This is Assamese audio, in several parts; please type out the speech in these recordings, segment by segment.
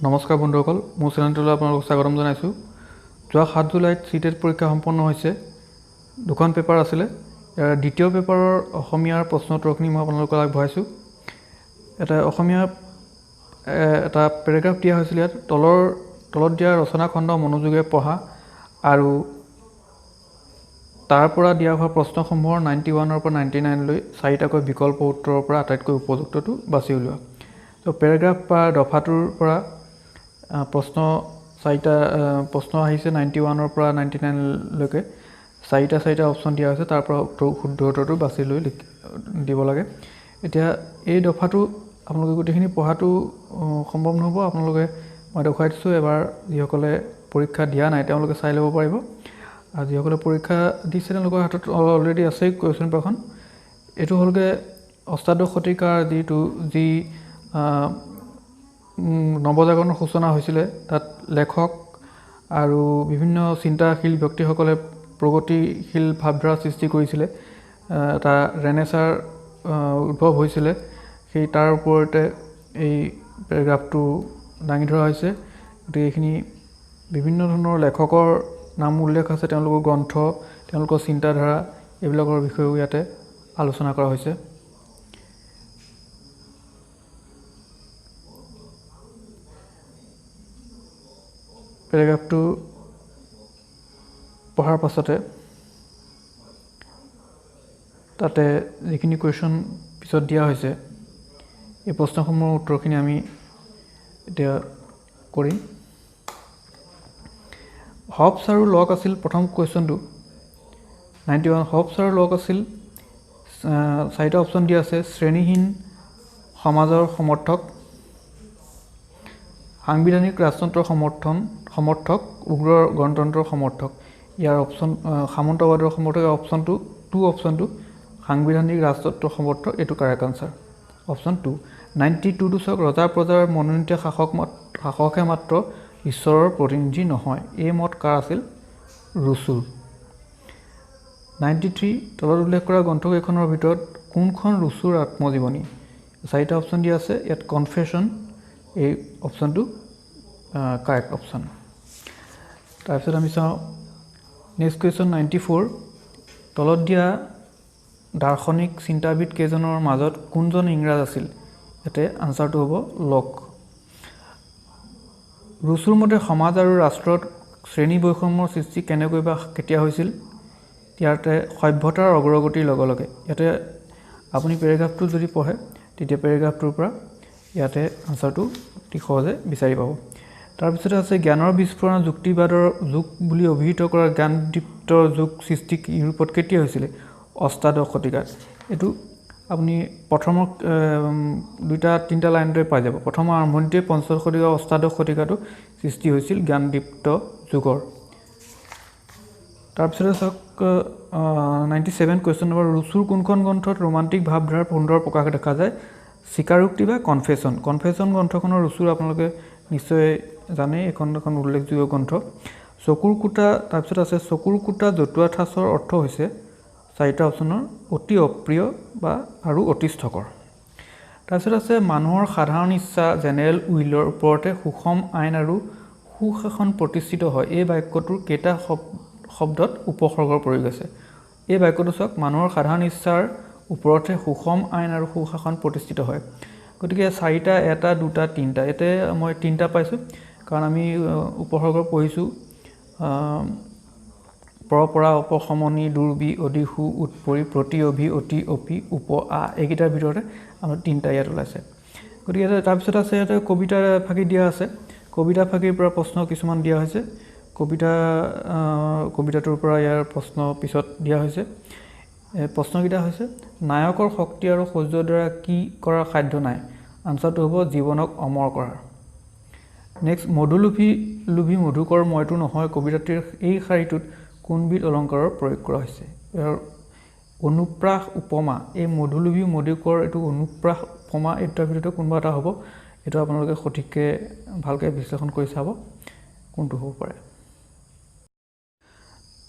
নমস্কাৰ বন্ধুসকল, মোৰ চেনেলটোলৈ আপোনালোকক স্বাগতম জনাইছোঁ। যোৱা 7 জুলাইত চিটেট পৰীক্ষা সম্পন্ন হৈছে। দুখন পেপাৰ আছিলে। ইয়াৰ দ্বিতীয় পেপাৰৰ অসমীয়াৰ প্ৰশ্ন উত্তৰখিনি মই আপোনালোকক আগবঢ়াইছোঁ। এটা অসমীয়া এটা পেৰাগ্ৰাফ দিয়া হৈছিলে। ইয়াত তলত দিয়া ৰচনাখণ্ড মনোযোগেৰে পঢ়া আৰু তাৰ পৰা দিয়া হোৱা প্ৰশ্নসমূহৰ 91ৰ পৰা 99লৈ চাৰিটাকৈ বিকল্প উত্তৰৰ পৰা আটাইতকৈ উপযুক্তটো বাছি উলিওৱা। ত' পেৰাগ্ৰাফ বা দফাটোৰ পৰা প্ৰশ্ন চাৰিটা প্ৰশ্ন আহিছে। 91ৰ পৰা 99লৈকে চাৰিটা চাৰিটা অপশ্যন দিয়া হৈছে, তাৰ পৰা উত্তৰ শুদ্ধ উত্তৰটো বাছি লৈ দিব লাগে। এতিয়া এই দফাটো আপোনালোকে গোটেইখিনি পঢ়াটো সম্ভৱ নহ'ব। আপোনালোকে মই দেখুৱাই দিছোঁ এবাৰ, যিসকলে পৰীক্ষা দিয়া নাই তেওঁলোকে চাই ল'ব পাৰিব আৰু যিসকলে পৰীক্ষা দিছে তেওঁলোকৰ হাতত অলৰেডি আছেই কুৱেশ্যন পেপাৰখন। এইটো হ'লগৈ অষ্টাদশ শতিকাৰ যি নৱজাগৰণৰ সূচনা হৈছিলে, তাত লেখক আৰু বিভিন্ন চিন্তাশীল ব্যক্তিসকলে প্ৰগতিশীল ভাৱধাৰা সৃষ্টি কৰিছিলে, এটা ৰেনেচাৰ উদ্ভৱ হৈছিলে। সেই তাৰ ওপৰতে এই পেৰাগ্ৰাফটো দাঙি ধৰা হৈছে। গতিকে এইখিনি বিভিন্ন ধৰণৰ লেখকৰ নাম উল্লেখ আছে, তেওঁলোকৰ গ্ৰন্থ, তেওঁলোকৰ চিন্তাধাৰা, এইবিলাকৰ বিষয়েও ইয়াতে আলোচনা কৰা হৈছে। পেৰাগ্ৰাফটো পঢ়াৰ পাছতে তাতে যিখিনি কুৱেশ্যন পিছত দিয়া হৈছে, এই প্ৰশ্নসমূহৰ উত্তৰখিনি আমি এতিয়া কৰিম। হবছ আৰু লক আছিল প্ৰথম কুৱেশ্যনটো 91। হবছ আৰু লক আছিল, চাৰিটা অপশ্যন দিয়া আছে: শ্ৰেণীহীন সমাজৰ সমৰ্থক, সাংবিধানিক ৰাজতন্ত্ৰৰ সমৰ্থক, উগ্ৰ গণতন্ত্ৰৰ সমৰ্থক। ইয়াৰ অপশ্যন সামন্তবাদৰ সমৰ্থক। অপশ্যনটো 2, অপশ্যনটো সাংবিধানিক ৰাজতন্ত্ৰৰ সমৰ্থক, এইটো কাৰেক্ট আনচাৰ অপশ্যন 2। 92টো চাওক, ৰজা প্ৰজাৰ মনোনীত শাসকহে মাত্ৰ ঈশ্বৰৰ প্ৰতিনিধি নহয়, এই মত কাৰ আছিল? ৰুচুৰ। 93, তলত উল্লেখ কৰা গ্ৰন্থকেইখনৰ ভিতৰত কোনখন ৰুচুৰ আত্মজীৱনী? চাৰিটা অপশ্যন দিয়া আছে। ইয়াত কনফেশ্যন এই অপশ্যনটো কাৰেক্ট অপশ্যন। তাৰপিছত আমি চাওঁ নেক্সট কুৱেশ্যন 94, তলত দিয়া দাৰ্শনিক চিন্তাবিদ কেইজনৰ মাজত কোনজন ইংৰাজ আছিল? ইয়াতে আনচাৰটো হ'ব লক। ৰুচুৰ মতে সমাজ আৰু ৰাষ্ট্ৰত শ্ৰেণী বৈষম্যৰ সৃষ্টি কেনেকৈ বা কেতিয়া হৈছিল? ইয়াতে সভ্যতাৰ অগ্ৰগতিৰ লগে লগে। ইয়াতে আপুনি পেৰাগ্ৰাফটো যদি পঢ়ে তেতিয়া পেৰাগ্ৰাফটোৰ পৰা ইয়াতে আনচাৰটো অতি সহজে বিচাৰি পাব। তাৰপিছতে আছে জ্ঞানৰ বিস্ফোৰণ যুক্তিবাদৰ যুগ বুলি অভিহিত কৰা জ্ঞানদীপ্ত যুগ সৃষ্টি ইউৰোপত কেতিয়া হৈছিলে? অষ্টাদশ শতিকাত। এইটো আপুনি প্ৰথমৰ দুটা তিনিটা লাইনতে পাই যাব। প্ৰথমৰ আৰম্ভণিতে পঞ্চদশ শতিকা অষ্টাদশ শতিকাটো সৃষ্টি হৈছিল জ্ঞানদীপ্ত যুগৰ। তাৰপিছতে চাওক 97 কুৱেশ্যন নম্বৰ, ৰুচুৰ কোনখন গ্ৰন্থত ৰোমান্টিক ভাৱধাৰাৰ সুন্দৰ প্ৰকাশ দেখা যায়? স্বীকাৰোক্তি বা কনফেশ্যন। কনফেশ্যন গ্ৰন্থখনৰ ৰুচুৰ আপোনালোকে নিশ্চয় জানেই, এইখন এখন উল্লেখযোগ্য গ্ৰন্থ। চকুৰ কুটা, তাৰপিছত আছে চকুৰ কুটা জতুৱা ঠাঁচৰ অৰ্থ হৈছে চাৰিটা অপশ্যনৰ অতি অপ্ৰিয় বা আৰু অতিষ্ঠকৰ। তাৰপিছত আছে মানুহৰ সাধাৰণ ইচ্ছা জেনেৰেল উইলৰ ওপৰতে সুষম আইন আৰু সুশাসন প্ৰতিষ্ঠিত হয়, এই বাক্যটোৰ কেইটা শব্দত উপসৰ্গৰ প্ৰয়োগ আছে? এই বাক্যটো চাওক, মানুহৰ সাধাৰণ ইচ্ছাৰ ওপৰতহে সুষম আইন আৰু সুশাসন প্ৰতিষ্ঠিত হয়। গতিকে চাৰিটা, এটা, দুটা, তিনিটা, ইয়াতে মই তিনিটা পাইছোঁ, কাৰণ আমি উপসৰ্গ পঢ়িছোঁ পৰপৰা উপশমনি দুৰ্বি অদিশু উৎপৰি প্ৰতি অভি অতি অপি উপ আ, এইকেইটাৰ ভিতৰতে আমাৰ তিনিটা ইয়াত ওলাইছে। গতিকে তাৰপিছত আছে ইয়াতে কবিতা ফাঁকি দিয়া আছে। কবিতা ফাঁকিৰ পৰা প্ৰশ্ন কিছুমান দিয়া হৈছে। কবিতাটোৰ পৰা ইয়াৰ প্ৰশ্ন পিছত দিয়া হৈছে। প্ৰশ্নকেইটা হৈছে নায়কৰ শক্তি আৰু শৌৰ্যৰ দ্বাৰা কি কৰাৰ সাধ্য নাই? আনচাৰটো হ'ব জীৱনক অমৰ কৰাৰ। নেক্সট, মধুলোভী লোভী মধুকৰ মইতো নহয় কবিতাটিৰ এই শাৰীটোত কোনবিধ অলংকাৰৰ প্ৰয়োগ কৰা হৈছে? ইয়াৰ অনুপ্ৰাস উপমা, এই মধুলোভী মধুকৰ এইটো অনুপ্ৰাস উপমা, এই দুটাৰ ভিতৰতে কোনোবা এটা হ'ব। এইটো আপোনালোকে সঠিককৈ ভালকৈ বিশ্লেষণ কৰি চাব কোনটো হ'ব পাৰে।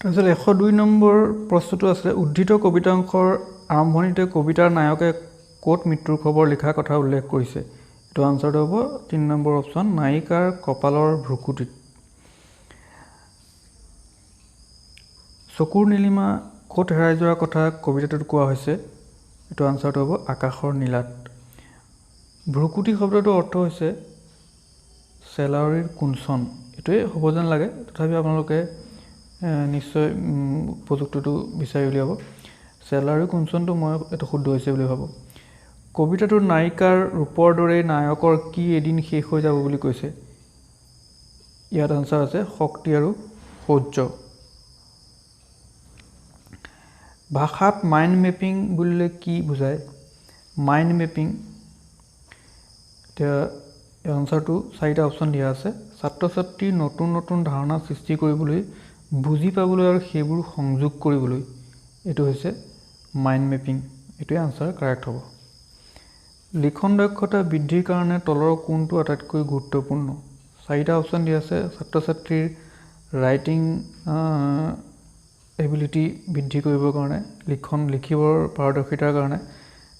তাৰপিছত 102 নম্বৰ প্ৰশ্নটো আছিলে উদ্ধৃত কবিতাংশৰ আৰম্ভণিতে কবিতাৰ নায়কে ক'ত মৃত্যুৰ খবৰ লিখা কথা উল্লেখ কৰিছে? এইটো আনচাৰটো হ'ব 3 নম্বৰ অপশ্যন, নায়িকাৰ কপালৰ ভ্ৰুকুটিত। চকুৰ নীলিমা ক'ত হেৰাই যোৱাৰ কথা কবিতাটোত কোৱা হৈছে? এইটো আনচাৰটো হ'ব আকাশৰ নীলাত। ভ্ৰুকুটি শব্দটোৰ অৰ্থ হৈছে চেলাউৰিৰ কুঞ্চন। এইটোৱে হ'ব যেন লাগে, তথাপি আপোনালোকে নিশ্চয় উপযুক্তটো বিচাৰি উলিয়াব। চেলাউৰিৰ কুঞ্চনটো মই এইটো শুদ্ধ হৈছে বুলি ভাবোঁ। কবিতাটোৰ নায়িকাৰ ৰূপৰ দৰেই নায়কৰ কি এদিন শেষ হৈ যাব বুলি কৈছে? ইয়াত আনচাৰ আছে শক্তি আৰু শৌৰ্য। ভাষাত মাইণ্ড মেপিং বুলিলে কি বুজায়? মাইণ্ড মেপিং, এতিয়া আনচাৰটো 4টা অপশ্যন দিয়া আছে। ছাত্ৰ ছাত্ৰীৰ নতুন নতুন ধাৰণা সৃষ্টি কৰিবলৈ, বুজি পাবলৈ আৰু সেইবোৰ সংযোগ কৰিবলৈ, এইটো হৈছে মাইণ্ড মেপিং। এইটোৱে আনচাৰ কাৰেক্ট হ'ব। লিখন দক্ষতা বৃদ্ধিৰ কাৰণে তলৰ কোনটো আটাইতকৈ গুৰুত্বপূৰ্ণ? 4টা অপশ্যন দিয়া আছে। ছাত্ৰ ছাত্ৰীৰ ৰাইটিং এবিলিটি বৃদ্ধি কৰিবৰ কাৰণে, লিখিবৰ পাৰদৰ্শিতাৰ কাৰণে,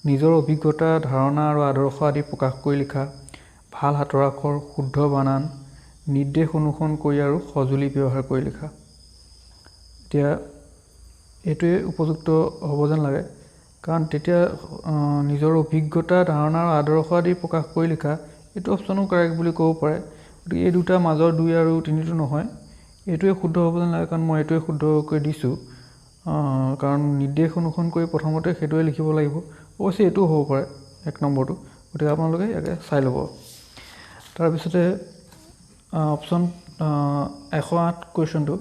নিজৰ অভিজ্ঞতা, ধাৰণা আৰু আদৰ্শ আদি প্ৰকাশ কৰি লিখা, ভাল হাতৰ আখৰ, শুদ্ধ বানান, নিৰ্দেশ অনুসৰণ কৰি আৰু সঁজুলি ব্যৱহাৰ কৰি লিখা। এতিয়া এইটোৱে উপযুক্ত হ'ব যেন লাগে, কাৰণ তেতিয়া নিজৰ অভিজ্ঞতা, ধাৰণা আৰু আদৰ্শ আদি প্ৰকাশ কৰি লিখা, এইটো অপশ্যনো কাৰেক্ট বুলি ক'ব পাৰে। গতিকে এই দুটা মাজৰ 2 আৰু 3টো নহয়, এইটোৱে শুদ্ধ হ'ব যেন লাগে, কাৰণ মই এইটোৱে শুদ্ধকৈ দিছোঁ। কাৰণ নিৰ্দেশ অনুসৰণ কৰি প্ৰথমতে সেইটোৱে লিখিব লাগিব। অৱশ্যে এইটোও হ'ব পাৰে 1 নম্বৰটো, গতিকে আপোনালোকে ইয়াকে চাই ল'ব। তাৰপিছতে অপশ্যন 108 কুৱেশ্যনটো,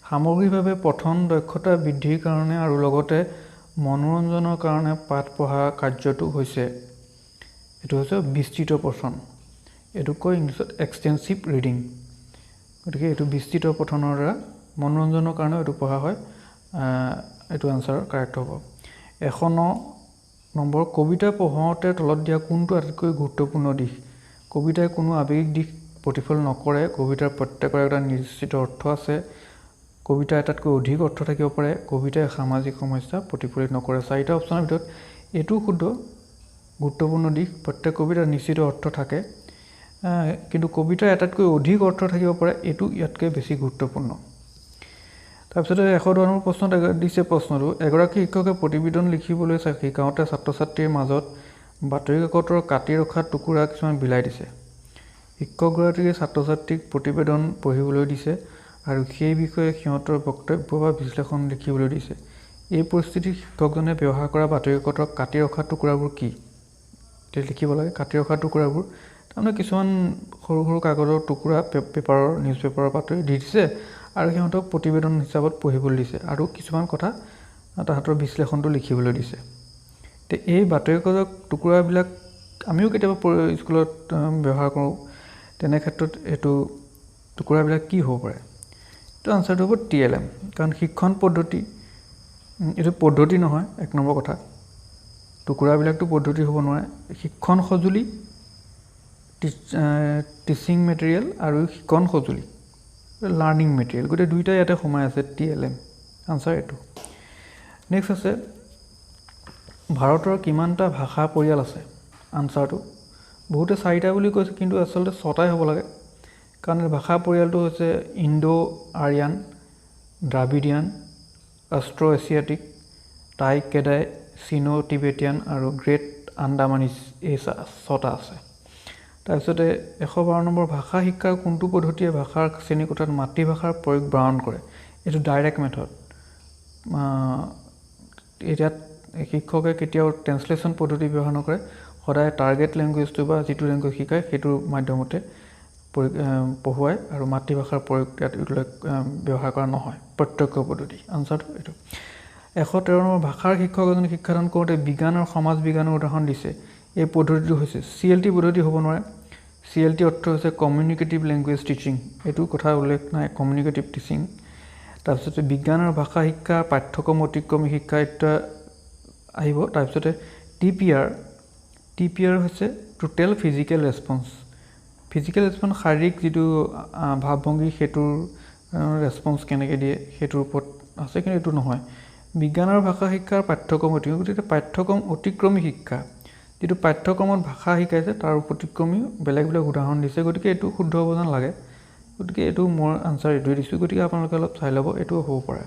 সামগ্ৰিকভাৱে পঠন দক্ষতা বৃদ্ধিৰ কাৰণে আৰু লগতে মনোৰঞ্জনৰ কাৰণে পাঠ পঢ়া কাৰ্যটো হৈছে, এইটো হৈছে বিস্তৃত পঠন। এইটোক কয় ইংলিছত এক্সটেনচিভ ৰিডিং। গতিকে এইটো বিস্তৃত পঠনৰ দ্বাৰা মনোৰঞ্জনৰ কাৰণেও এইটো পঢ়া হয়। এইটো আনচাৰ কাৰেক্ট হ'ব। 109 নম্বৰ, কবিতা পঢ়োঁতে তলত দিয়া কোনটো আটাইতকৈ গুৰুত্বপূৰ্ণ দিশ? কবিতাই কোনো আৱেগিক দিশ প্ৰতিফলন নকৰে, কবিতাৰ প্ৰত্যেকৰে এটা নিশ্চিত অৰ্থ আছে, কবিতা এটাতকৈ অধিক অৰ্থ থাকিব পাৰে, কবিতাই সামাজিক সমস্যা প্ৰতিফলিত নকৰে। 4টা অপশ্যনৰ ভিতৰত এইটোও শুদ্ধ, গুৰুত্বপূৰ্ণ দিশ, প্ৰত্যেক কবিতাৰ নিশ্চিত অৰ্থ থাকে, কিন্তু কবিতাৰ এটাতকৈ অধিক অৰ্থ থাকিব পাৰে, এইটো ইয়াতকৈ বেছি গুৰুত্বপূৰ্ণ। তাৰপিছতে 110 নম্বৰ প্ৰশ্নত দিছে প্ৰশ্নটো, এগৰাকী শিক্ষকে প্ৰতিবেদন লিখিবলৈ শিকাওঁতে ছাত্ৰ ছাত্ৰীৰ মাজত বাতৰি কাকতৰ কাটি ৰখা টুকুৰা কিছুমান বিলাই দিছে। শিক্ষকগৰাকীয়ে ছাত্ৰ ছাত্ৰীক প্ৰতিবেদন পঢ়িবলৈ দিছে আৰু সেই বিষয়ে সিহঁতৰ বক্তব্য বা বিশ্লেষণ লিখিবলৈ দিছে। এই পৰিস্থিতিত শিক্ষকজনে ব্যৱহাৰ কৰা বাতৰি কাকতৰ কাটি ৰখা টুকুৰাবোৰ কি? এতিয়া লিখিব লাগে কাটি ৰখা টুকুৰাবোৰ, তাৰমানে কিছুমান সৰু সৰু কাগজৰ টুকুৰা পেপাৰৰ, নিউজ পেপাৰৰ বাতৰি দি দিছে আৰু সিহঁতক প্ৰতিবেদন হিচাপত পঢ়িবলৈ দিছে আৰু কিছুমান কথা তাহাঁতৰ বিশ্লেষণটো লিখিবলৈ দিছে। এতিয়া এই বাতৰি কাকতৰ টুকুৰাবিলাক আমিও কেতিয়াবা স্কুলত ব্যৱহাৰ কৰোঁ, তেনে ক্ষেত্ৰত এইটো টুকুৰাবিলাক কি হ'ব পাৰে? এইটো আনচাৰটো হ'ব TLM, কাৰণ শিক্ষণ পদ্ধতি, এইটো পদ্ধতি নহয়, 1 নম্বৰ কথা, টুকুৰাবিলাকতো পদ্ধতি হ'ব নোৱাৰে। শিক্ষণ সঁজুলি, টিচিং মেটেৰিয়েল আৰু শিকন সঁজুলি, লাৰ্ণিং মেটেৰিয়েল, গোটেই দুইটাই ইয়াতে সোমাই আছে TLM, answer এইটো। নেক্সট আছে ভাৰতৰ কিমানটা ভাষা পৰিয়াল আছে? আনচাৰটো বহুতে 4টা বুলি কৈছে, কিন্তু আচলতে 6টাই হ'ব লাগে, কাৰণ ভাষা পৰিয়ালটো হৈছে Indo Aryan, Dravidian, Austro Asiatic, Tai Kadai, Sino Tibetan আৰু গ্ৰেট আন্দামানিজ, এই 6টা আছে। তাৰপিছতে 112 নম্বৰ, ভাষা শিক্ষাৰ কোনটো পদ্ধতিয়ে ভাষাৰ শ্ৰেণীকোঠাত মাতৃভাষাৰ প্ৰয়োগ বাৰণ কৰে? এইটো ডাইৰেক্ট মেথড। ইয়াত শিক্ষকে কেতিয়াও ট্ৰেঞ্চলেশ্যন পদ্ধতি ব্যৱহাৰ নকৰে, সদায় টাৰ্গেট লেংগুৱেজটো বা যিটো লেংগুৱেজ শিকায় সেইটোৰ মাধ্যমতে পঢ়ুৱায় আৰু মাতৃভাষাৰ প্ৰয়োগ ইয়াত ব্যৱহাৰ কৰা নহয়, প্ৰত্যক্ষ পদ্ধতি। আনচাৰটো এইটো। 113 নম্বৰ, ভাষাৰ শিক্ষক এজনে শিক্ষাদান কৰোঁতে বিজ্ঞান আৰু সমাজ বিজ্ঞানৰ উদাহৰণ দিছে। এই পদ্ধতিটো হৈছে CLT পদ্ধতি হ'ব নোৱাৰে। CLT অৰ্থ হৈছে কমিউনিকেটিভ লেংগুৱেজ টিচিং, এইটো কথা উল্লেখ নাই, কমিউনিকেটিভ টিচিং। তাৰপিছতে বিজ্ঞান আৰু ভাষা শিক্ষা, পাঠ্যক্ৰম অতিক্ৰমী শিক্ষা এটা আহিব। তাৰপিছতে TPR হৈছে total physical response. Physical response শাৰীৰিক যিটো ভাৱ ভংগী সেইটোৰ ৰেছপন্স কেনেকৈ দিয়ে সেইটোৰ ওপৰত আছে, কিন্তু এইটো নহয়। বিজ্ঞান আৰু ভাষা শিক্ষাৰ পাঠ্যক্ৰম অতিক্ৰমী, গতিকে পাঠ্যক্ৰম অতিক্ৰমী শিক্ষা যিটো পাঠ্যক্ৰমত ভাষা শিকাইছে তাৰ অতিক্ৰমিও বেলেগ বেলেগ উদাহৰণ দিছে, গতিকে এইটো শুদ্ধ হ'ব যেন লাগে। গতিকে এইটো মোৰ আনচাৰ এইটোৱে দিছোঁ, গতিকে আপোনালোকে অলপ চাই ল'ব, এইটোও হ'ব পাৰে।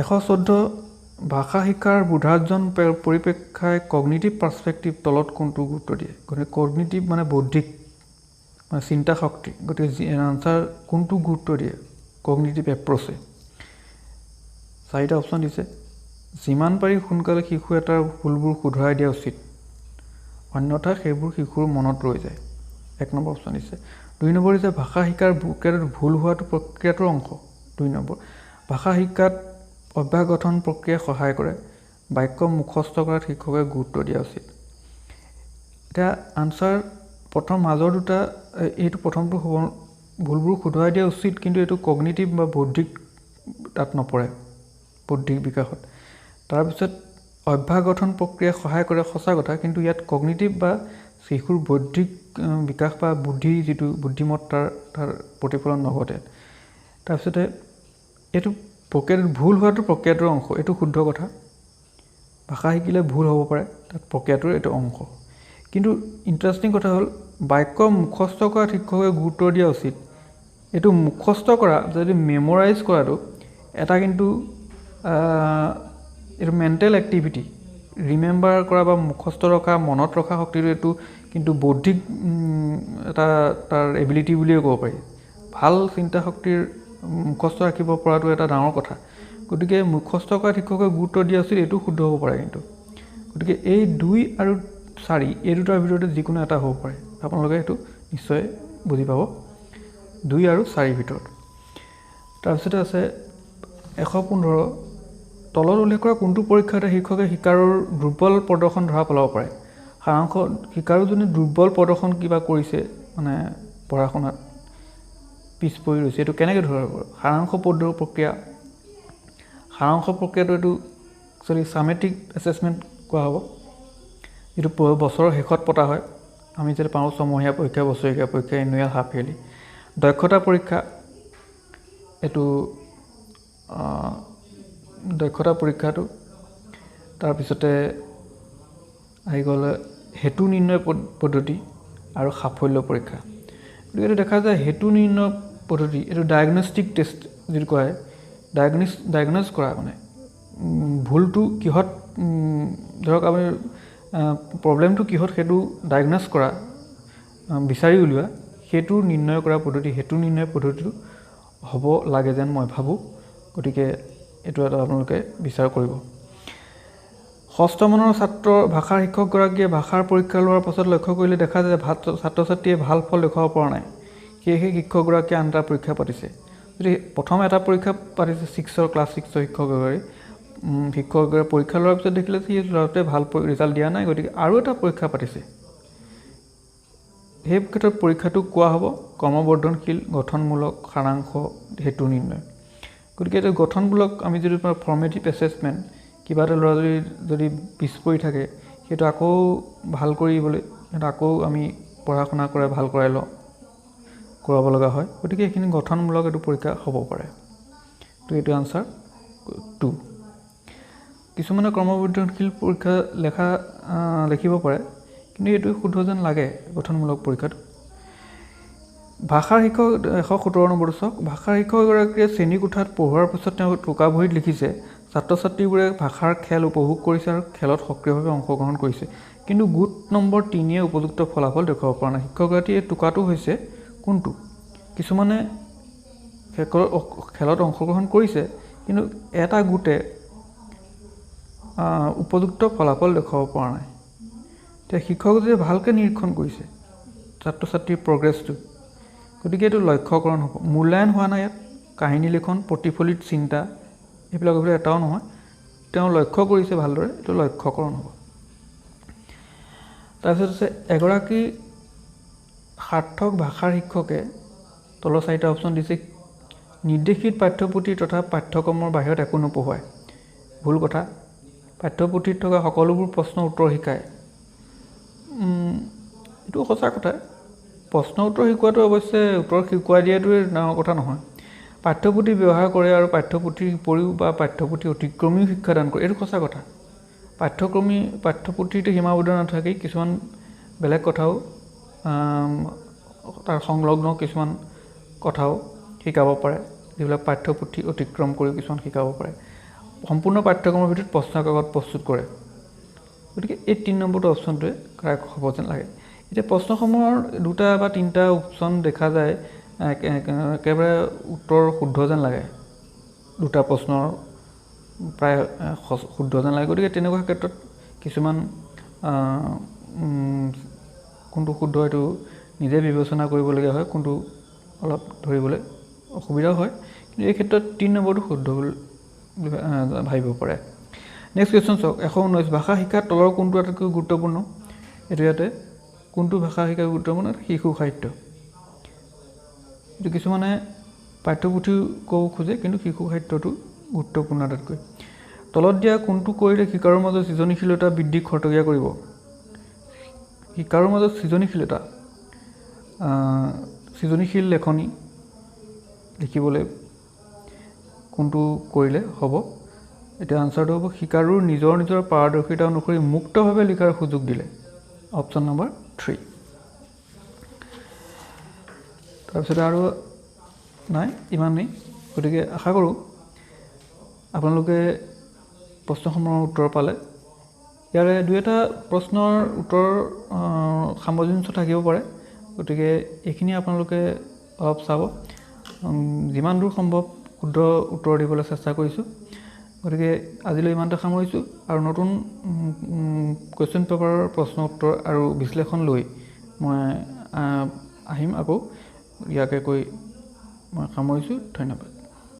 114, ভাষা শিক্ষাৰ বোধাৰ্জন পৰিপ্ৰেক্ষাই কগনিটিভ পাৰ্চপেক্টিভ তলত কোনটো গুৰুত্ব দিয়ে? গতিকে কগনিটিভ মানে বৌদ্ধিক, মানে চিন্তা শক্তি, গতিকে আনচাৰ কোনটো গুৰুত্ব দিয়ে কগনিটিভ এপ্ৰ'চে? চাৰিটা অপশ্যন দিছে। যিমান পাৰি সোনকালে শিশু এটাৰ ভুলবোৰ শুধৰাই দিয়া উচিত, অন্যথা সেইবোৰ শিশুৰ মনত ৰৈ যায়, 1 নম্বৰ অপশ্যন দিছে। 2 নম্বৰ দিছে ভাষা শিকাৰ প্ৰক্ৰিয়াটোত ভুল হোৱাটো প্ৰক্ৰিয়াটোৰ অংশ, 2 নম্বৰ। ভাষা শিকাত অভ্যাস গঠন প্ৰক্ৰিয়াই সহায় কৰে, বাক্য মুখস্থ কৰাত শিক্ষকে গুৰুত্ব দিয়া উচিত। এতিয়া আনচাৰ প্ৰথম মাজৰ দুটা, এইটো প্ৰথমটো হ'ব ভুলবোৰ শুধৰাই দিয়া উচিত, কিন্তু এইটো কগনিটিভ বা বৌদ্ধিক তাত নপৰে, বৌদ্ধিক বিকাশত। তাৰপিছত অভ্যাস গঠন প্ৰক্ৰিয়াই সহায় কৰে, সঁচা কথা, কিন্তু ইয়াত কগনিটিভ বা শিশুৰ বৌদ্ধিক বিকাশ বা বুদ্ধি যিটো বুদ্ধিমত্তাৰ তাৰ প্ৰতিফলন নঘটে। তাৰপিছতে এইটো প্ৰক্ৰিয়াটোত ভুল হোৱাটো প্ৰক্ৰিয়াটোৰ অংশ, এইটো শুদ্ধ কথা। ভাষা শিকিলে ভুল হ'ব পাৰে, তাত প্ৰক্ৰিয়াটোৰ এইটো অংশ। কিন্তু ইণ্টাৰেষ্টিং কথা হ'ল বাক্য মুখস্থ কৰাত শিক্ষকে গুৰুত্ব দিয়া উচিত। এইটো মুখস্থ কৰা, যদি মেমৰাইজ কৰাটো এটা কিন্তু এইটো মেণ্টেল এক্টিভিটি, ৰিমেম্বাৰ কৰা বা মুখস্থ ৰখা, মনত ৰখা শক্তিটো এইটো কিন্তু বৌদ্ধিক এটা তাৰ এবিলিটি বুলিয়ে ক'ব পাৰি। ভাল চিন্তা শক্তিৰ মুখস্থ ৰাখিব পৰাটো এটা ডাঙৰ কথা, গতিকে মুখস্থ কৰাত শিক্ষকে গুৰুত্ব দিয়া উচিত, এইটো শুদ্ধ হ'ব পাৰে কিন্তু। গতিকে এই 2 আৰু 4 এই দুটাৰ ভিতৰতে যিকোনো এটা হ'ব পাৰে, আপোনালোকে সেইটো নিশ্চয় বুজি পাব, 2 আৰু 4 ভিতৰত। তাৰপিছতে আছে 115, তলত উল্লেখ কৰা কোনটো পৰীক্ষাতে শিক্ষকে শিকাৰুৰ দুৰ্বল প্ৰদৰ্শন ধৰা পেলাব পাৰে? সাৰাংশ, শিকাৰুজনে দুৰ্বল প্ৰদৰ্শন কিবা কৰিছে, মানে পঢ়া শুনাত পিছ পৰি ৰৈছে, এইটো কেনেকৈ ধৰা পৰিব? সাৰাংশ প্ৰক্ৰিয়া, সাৰাংশ প্ৰক্ৰিয়াটো এইটো একচুৱেলি ছামেটিক এছেছমেণ্ট কোৱা হ'ব, যিটো বছৰৰ শেষত পতা হয়। আমি যেতিয়া পাওঁ ছমহীয়া পৰীক্ষা, বছৰেকীয়া পৰীক্ষা, এনুৱেল, হাফ ইয়েৰলি। দক্ষতা পৰীক্ষা, এইটো দক্ষতা পৰীক্ষাটো। তাৰপিছতে আহি গ'ল হেতু নিৰ্ণয় পদ্ধতি আৰু সাফল্য পৰীক্ষা। গতিকে এইটো দেখা যায় হেতু নিৰ্ণয় পদ্ধতি, এইটো ডায়েগনষ্টিক টেষ্ট যিটো কোৱা হয়, ডায়েগন'জ কৰা মানে ভুলটো কিহত, ধৰক আপুনি প্ৰব্লেমটো কিহত সেইটো ডায়েগন'জ কৰা, বিচাৰি উলিওৱা, সেইটো নিৰ্ণয় কৰা পদ্ধতি, হেতু নিৰ্ণয় পদ্ধতিটো হ'ব লাগে যেন মই ভাবোঁ। গতিকে এইটো এটা আপোনালোকে বিচাৰ কৰিব। ষষ্ঠ মানৰ ছাত্ৰ ভাষাৰ শিক্ষকগৰাকীয়ে ভাষাৰ পৰীক্ষা লোৱাৰ পাছত লক্ষ্য কৰিলে দেখা যায় ছাত্ৰ ছাত্ৰীয়ে ভাল ফল দেখুৱাব পৰা নাই, সেয়েহে শিক্ষকগৰাকীয়ে আন এটা পৰীক্ষা পাতিছে। যদি প্ৰথম এটা পৰীক্ষা পাতিছে ক্লাছ ছিক্সৰ শিক্ষকগৰাকী, শিক্ষকগৰাকীয়ে পৰীক্ষা লোৱাৰ পিছত দেখিলে যে সেই ল'ৰাটোৱে ভাল ৰিজাল্ট দিয়া নাই, গতিকে আৰু এটা পৰীক্ষা পাতিছে। সেই ক্ষেত্ৰত পৰীক্ষাটোক কোৱা হ'ব ক্ৰমবৰ্ধনশীল গঠনমূলক সাৰাংশ হেতু নিৰ্ণয়। গতিকে এইটো গঠনমূলক আমি যিটো ফৰ্মেটিভ এছেছমেণ্ট, কিবা এটা ল'ৰা যদি পিছ পৰি থাকে সেইটো আকৌ ভাল কৰিবলৈ সেইটো আকৌ আমি পঢ়া শুনা কৰাই ভাল কৰাই লওঁ, কৰাব লগা হয়। গতিকে এইখিনি গঠনমূলক এইটো পৰীক্ষা হ'ব পাৰে। তো এইটো আনচাৰ 2। কিছুমানে ক্ৰমবৰ্ধনশীল পৰীক্ষা লেখিব পাৰে, কিন্তু এইটো শুদ্ধ যেন লাগে গঠনমূলক পৰীক্ষাটো। ভাষাৰ শিক্ষক 117 নম্বৰটো চাওক, ভাষাৰ শিক্ষকগৰাকীয়ে শ্ৰেণীকোঠাত পঢ়োৱাৰ পিছত তেওঁ টোকা বহীত লিখিছে ছাত্ৰ ছাত্ৰীবোৰে ভাষাৰ খেল উপভোগ কৰিছে আৰু খেলত সক্ৰিয়ভাৱে অংশগ্ৰহণ কৰিছে, কিন্তু গোট নম্বৰ 3য়ে উপযুক্ত ফলাফল দেখুৱাব পৰা নাই। শিক্ষকগৰাকীৰ এই টোকাটো হৈছে কোনটো? কিছুমানে খেলত অংশগ্ৰহণ কৰিছে, কিন্তু এটা গোটে উপযুক্ত ফলাফল দেখুৱাব পৰা নাই। এতিয়া শিক্ষকজনে ভালকৈ নিৰীক্ষণ কৰিছে ছাত্ৰ ছাত্ৰীৰ প্ৰগ্ৰেছটো, গতিকে এইটো লক্ষ্যকৰণ হ'ব। মূল্যায়ন হোৱা নাই ইয়াত, কাহিনী লিখন, প্ৰতিফলিত চিন্তা, এইবিলাকৰ ভিতৰত এটাও নহয়। তেওঁ লক্ষ্য কৰিছে ভালদৰে, এইটো লক্ষ্যকৰণ হ'ব। তাৰপিছত আছে এগৰাকী সাৰ্থক ভাষাৰ শিক্ষকে তলৰ চাৰিটা অপশ্যন দিছে, নিৰ্দেশিত পাঠ্যপুথি তথা পাঠ্যক্ৰমৰ বাহিৰত একো নপঢ়ুৱায়। ভুল কথা। পাঠ্যপুথিত থকা সকলোবোৰ প্ৰশ্ন উত্তৰ শিকায়, এইটো সঁচা কথা। প্ৰশ্ন উত্তৰ শিকোৱাটো অৱশ্যে উত্তৰ শিকোৱাই দিয়াটোৱে ডাঙৰ কথা নহয়। পাঠ্যপুথি ব্যৱহাৰ কৰে আৰু পাঠ্যপুথিৰ উপৰিও বা পাঠ্যপুথি অতিক্ৰমিও শিক্ষাদান কৰে, এইটো সঁচা কথা। পাঠ্যক্ৰমী পাঠ্যপুথিতে সীমাবদ্ধ নাথাকি কিছুমান বেলেগ কথাও, তাৰ সংলগ্ন কিছুমান কথাও শিকাব পাৰে, যিবিলাক পাঠ্যপুথি অতিক্ৰম কৰি কিছুমান শিকাব পাৰে। সম্পূৰ্ণ পাঠ্যক্ৰমৰ ভিতৰত প্ৰশ্ন কাকত প্ৰস্তুত কৰে। গতিকে এই 3 নম্বৰটো অপশ্যনটোৱে কাৰেক্ট হ'ব যেন লাগে। এতিয়া প্ৰশ্নসমূহৰ দুটা বা তিনিটা অপশ্যন দেখা যায় একেবাৰে উত্তৰ শুদ্ধ যেন লাগে, দুটা প্ৰশ্নৰ প্ৰায় শুদ্ধ যেন লাগে। গতিকে তেনেকুৱা ক্ষেত্ৰত কিছুমান কোনটো শুদ্ধ এইটো নিজে বিবেচনা কৰিবলগীয়া হয়, কোনটো অলপ ধৰিবলৈ অসুবিধাও হয়। কিন্তু এই ক্ষেত্ৰত 3 নম্বৰটো শুদ্ধ বুলি ভাবিব পাৰে। নেক্সট কুৱেশ্যন চাওক, 119, ভাষা শিক্ষাত তলৰ কোনটো আটাইতকৈ গুৰুত্বপূৰ্ণ? এইটো ইয়াতে কোনটো ভাষা শিক্ষা গুৰুত্বপূৰ্ণ? শিশু সাহিত্য। এইটো কিছুমানে পাঠ্যপুথিও ক'ব খোজে, কিন্তু শিশু সাহিত্যটো গুৰুত্বপূৰ্ণ আটাইতকৈ। তলত দিয়া কোনটো কৰিলে শিকাৰুৰ মাজত সৃজনশীলতা বৃদ্ধি খৰতকীয়া কৰিব? শিকাৰুৰ মাজত সৃজনশীলতা, সৃজনশীল লেখনি লিখিবলৈ কোনটো কৰিলে হ'ব? এতিয়া আনচাৰটো হ'ব শিকাৰুৰ নিজৰ নিজৰ পাৰদৰ্শিতা অনুসৰি মুক্তভাৱে লিখাৰ সুযোগ দিলে, অপশ্যন নম্বৰ 3। তাৰপিছতে আৰু নাই, ইমানেই। গতিকে আশা কৰোঁ আপোনালোকে প্ৰশ্নসমূহৰ উত্তৰ পালে। ইয়াৰে দুই এটা প্ৰশ্নৰ উত্তৰ সামঞ্জস্য থাকিব পাৰে, গতিকে এইখিনি আপোনালোকে অলপ চাব। যিমান দূৰ সম্ভৱ শুদ্ধ উত্তৰ দিবলৈ চেষ্টা কৰিছোঁ। গতিকে আজিলৈ ইমানতে সামৰিছোঁ আৰু নতুন কুৱেশ্যন পেপাৰৰ প্ৰশ্ন উত্তৰ আৰু বিশ্লেষণ লৈ মই আহিম আকৌ। ইয়াকে কৈ মই সামৰিছোঁ। ধন্যবাদ।